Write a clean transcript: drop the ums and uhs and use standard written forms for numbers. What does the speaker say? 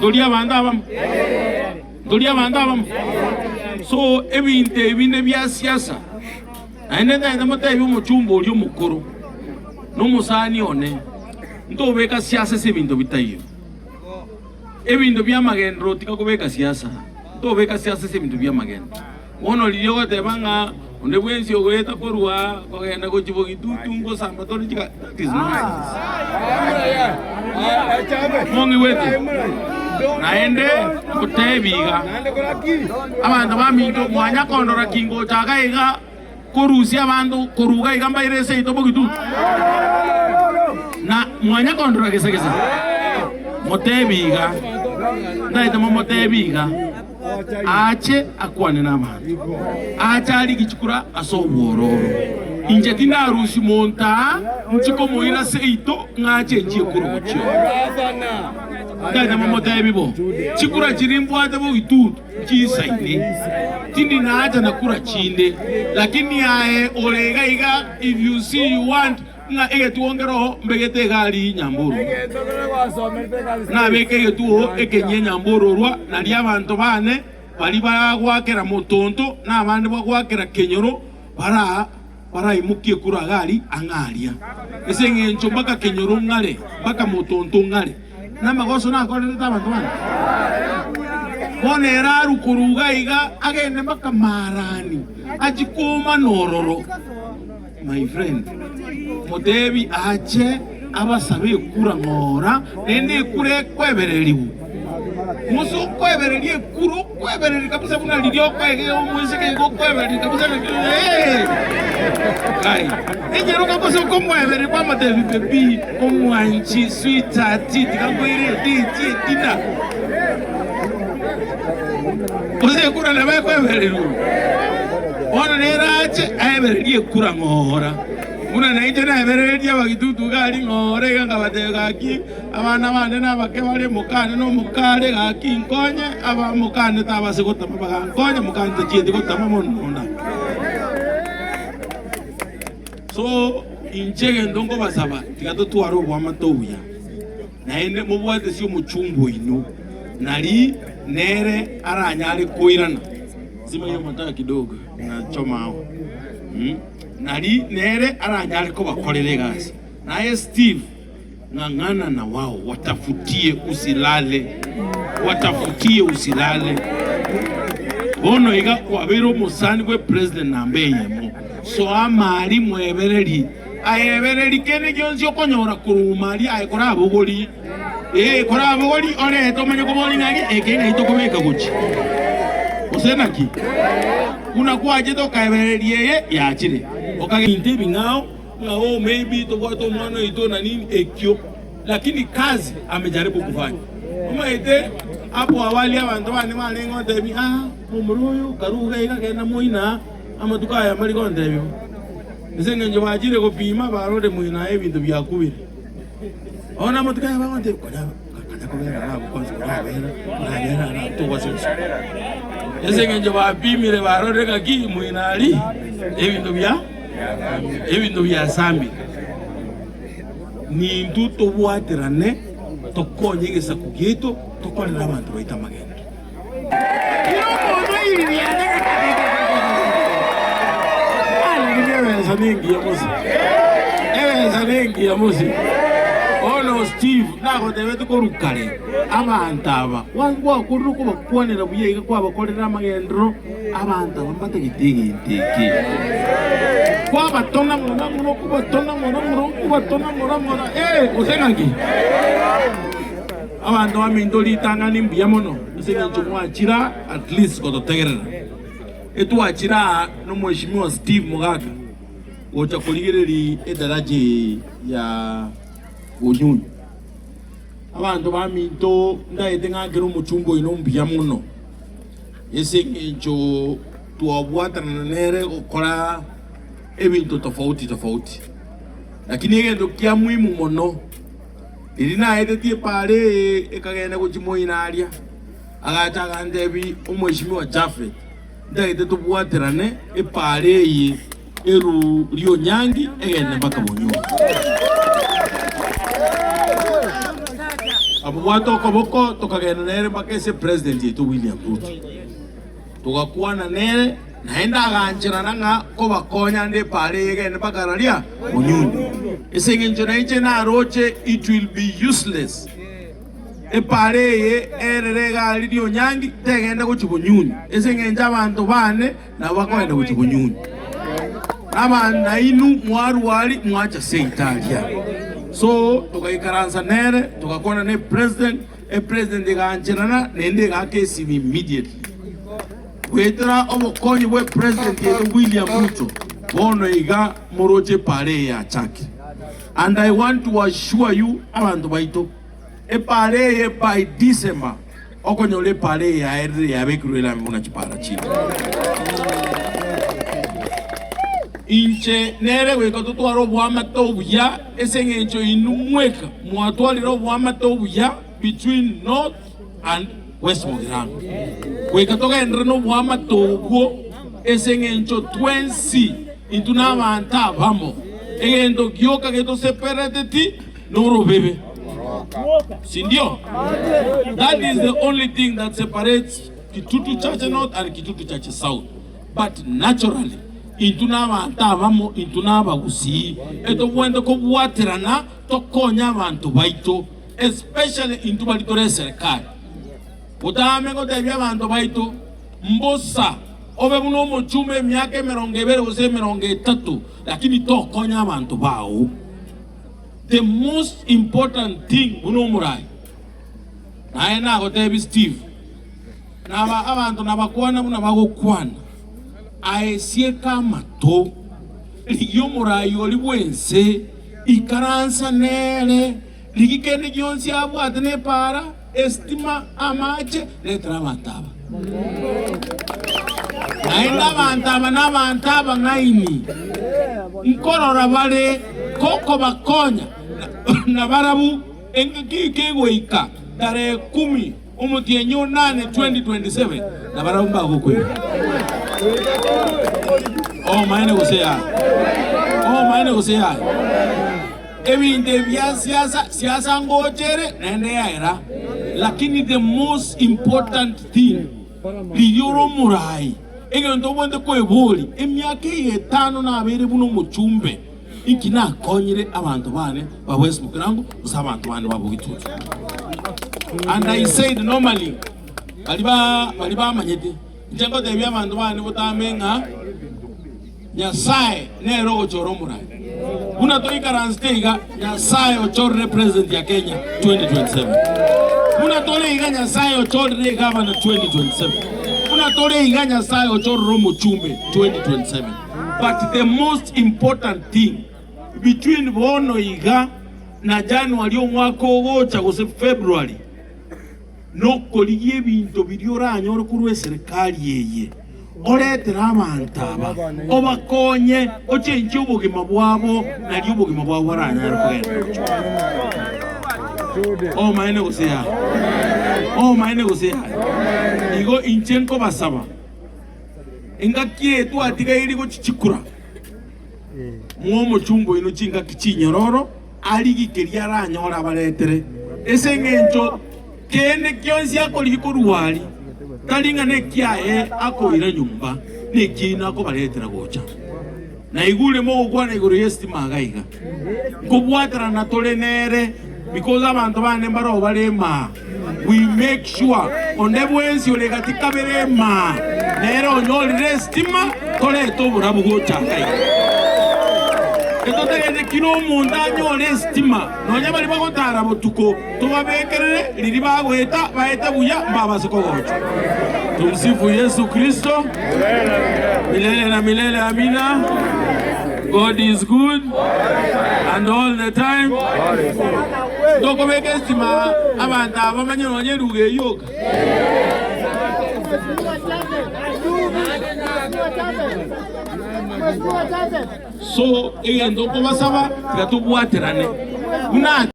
Ntori abanto abamo? Ntori abanto abamo? So ebinto ebi nebia siasa. Naende ntagete motebie omochumba oria omokoro, na omosani one, ntobeka siasa ase ebinto bitaiyo. Ebinto bi'amagenderero tiga kobeka siasa, ntobeka siasa ase ebinto bi'amagenderero. Bono riria ogoteba ng'a onde bwensi ogoeta korwa kogenda gochia bogitutu ngosamba tore chiga that is nonsense. Mong'igwete? Naende ngotebi iga, abanto baminto mwanya kondora ki ngocha iga iga korusia abanto korwa iga iga mbaire seito bogitutu? Na mwanya kondora gese gese? Motebi iga, ntaete momotebi iga. Aache akwane nabanto, aache arigie chikura ase obwororo. Inche tindarusia monto aa, nchie komoira seito ng'ache nchie ekura gochia oo. Ntaete momotebi bo, chikura chiria mbwate bogitutu nchisaine, tindi naacha na kura chinde, lakini aye ore iga iga if you see you want Ng'a egetuo nkeroho mbegete egari nyamborwa. Nabeke egetuo ekenyia nyambororwa, nario abanto baane baria bagoakera motonto na abande bagoakera kenyoro bara baraimokie korwa gari ang'e aria. Ase engencho mpaka kenyoro ng'are, mpaka motonto ng'are. Namagoso nakorerete abanto bane? Bono ere arwe korwa iga iga agende mpaka Maarani, achie koomana ororo. My friend, motebi ache abasabe ekura ng'ora, naende ekura ekwebererigwe. Mose okwebereria ekura, okwebereria kabisa buna riria okoegera omoiseke iga okwebereria kabisa eh! Kai, enyaroka gose okomoebereria kwamotebi baby, omwanchi, sweetheart, tiga nkoire edate, edinner. Gose ekura nabo ekwebererigwa. Bono nere ache aebererie ekura ng'ora, buna nainche naebereretie abagitutu iga aria ng'ora iga nkabatebia gaki, abana bane nabake bare, mokane na omokare, gaki nkonye, aba mokane tabase gotama bagankonya, mokane tachieti gotama mono nonda. So inche egento nkobasaba, tiga totware oboamate obuya. Naende mobwatesie omochumba oino, nari nere aranyare koirana. Zima hiyo mataa kidogo inachoma hao. Mm. Nari nere aranyare kobakorera egasi. Naye Steve, ng'ang'ana na wao, watafutie usilale, watafutie usilale. Bono iga kwabeire omosani bwe president namba eyemo. Soa amari mwebererie. Ayebererie kende gionsi okonyora korwa aria aye korabogorie, ee, korabogorie orete omanye koboria ng'a eke ng'ai tokobeka gochia. Gose naki? Buna kwachete okaebereria eye yachire, okagenda ebinto ebing'ao ng'a oh maybe tobwate omwana oito na nini ekio, lakini kazi amejaribu kufanya. Omanyete hapo awali abanto bande barenge gotebia ah momura oyo karue iga iga genda moina aa, amatuko aya mbari gontebia bo. Ase engencho bachire gopima barore moino aye ebinto biakubire. Bono amatuko aya bagontebia, konya konya kobera ara abwo kwanza korabera korabera ara abwo togwase gosoka. Ase engencho bapimire barorire ng'aki moino aria ebinto bia ebinto biasambire. Nintwe tobwaterane tokonye egesaku giaito tokorere abanto baito amagendo. Ebesa nengiya mose, ebesa nengiya mose. Bono Steve nagotebete korwa kare, abanto aba gwakorire kobakwanera buya iga kwabakorera amagenderero, abanto aba mbatagete egento eke. Kwabatona ng'ora ng'ora okobatona ng'ora ng'ora okobatona ng'ora ng'ora, eh gose ng'aki? Abanto baminto ritang'ani mbuya mono ase engencho mwachira at least gototegerera. Etwachire aa nomweshimiwa Steve Mogaka gocha korigereria edaraja eye ya Bonyunyu. Abanto baminto ndaete ng'akere omochumba oino mbuya mono ase engencho twabwatanana nere gokora ebinto tofauti tofauti. Lakini egento kia muhimu mono. Riria naetetie epaara eye ekagenda gochia moino aria, agacha agantebia, Omweshimiwa Japhet, ntagete tobwaterane epaara eye eru Rionyangi egende mpaka Bonyunyu. Nkamobwata okoboko tokagenda nere mpaka ase President yaito William Ruto. Togakwana nere, naende agancherana ng'a kobakonya ande epaara eye egende mpaka raria Bunyunyu. Ase engencho nainche naroche it will be useless epaara eye erere egari rionyangi tegende gochia Bunyunyu ase engencho abanto bane nabo bakogenda gochia Bunyunyu. Nainwe mwarwari mwacha seito aria. So togaikaransa nere togakwana ne president, epresident egancherana naende egaaka esimi immediately. Goetera obokonyi bwe president yaito William Ruto bono iga moroche epaara eye yachakire. And I want to assure you abanto baito epaara eye by December okonyora epaara eye yaerire yabekirwe erame buna chipaara chinde. Inche nere goika totware oboamate obuya ase eng'encho inwe mweka mwatwarire oboamate obuya between North and West Mugirango. Goika togenderere noboamate obwo ase eng'encho twensi intwe nabanto abamo. Egento gioka getosepereteti norobebe. Sindio? That is the only thing that separates Kitutu Chache North and Kitutu Chache South. But naturally, intwe nabanto abamo, intwe nabagusii, etobwenerete kobwaterana tokonye abanto baito, especially intwe baria tore eserekari. Gotame gotebia abanto baito, mbosa obe buna omochumba emiaka emerongo ebere gose emerongo etato, lakini tokonya abanto bao. The most important thing buna omorai, naye nagotebie Steve, naba abanto nabakwana buna bagokwana, aye sieka amato, rigia omorai oria bw'ense, ikaransa nere, rigia kende gionsi abwate nepaara, esitima, amache, retera abanto aba. Naende abanto aba nabanto abang'aini, nkorora bare kokobakonya nabarabwo engaki kegoika tarehe kumi omotienyi o nane 2027, nabarabwo mbagokoira. Omaene gose yaya? Omaene gose yaya? Ebinto ebi bia siasa, siasa ngocha ere naende yaera, lakini the most important thing riria ore omorai, egento obwenerete koeboria, emiaka eye etano nabeire buna omochumbe, inki nakonyire abanto bane ba West Mugirango gose abanto bane ba Bogitutu? And I said normally, baria ba baria bamanyete, inche ngotebia abanto bane botambe ng'a Nyasae nere ogochora omorai. Buna toikaransete iga, Nyasae ochorire president ya Kenya 2027. Buna tore iga, Nyasae ochorire egavana 2027. Buna tore iga, Nyasae ochorire omochumbe 2027. But the most important thing between bono iga na January omwaka ogocha gose February, nokorigia ebinto biria oranyore korwa eserekari eye, oretere abanto aba, obakonye ochenchie obogima bwabo, nario obogima bwabo boranyare kogenderera gochia gochia. Omaene gose yaya? Omaene gose yaya? Igo inche nkobasaba, engaki eye twatigairi gochia chikura, Ng'a omochumba oino chingaki chinyororo arigie keria aranyore abaretere, ase engencho kende gionsi akorigia korwa aria, tari ng'a nekiaye akoira nyomba, nekiaino akobaretera gocha. Naigure mogokwana igoro y'esitima iga iga, nkobwaterana tore nere because abanto bane mbaroo bare emaa, we make sure onde bwensi ore gati kabere emaa nere onyorire esitima torete oborabu gocha iga iga. Etotagete kira omonto anyore esitima nonya baria bagotara botuko tobabekerere riria bagoeta baete buya mbabase kogochwa. Tumsifu Yesu Kristo milele na milele amina. God is good and all the time. Tokobeka estima abanto aba bamanye nonya eruga eyio oka. So egento nkobasaba tiga tobwaterane buna.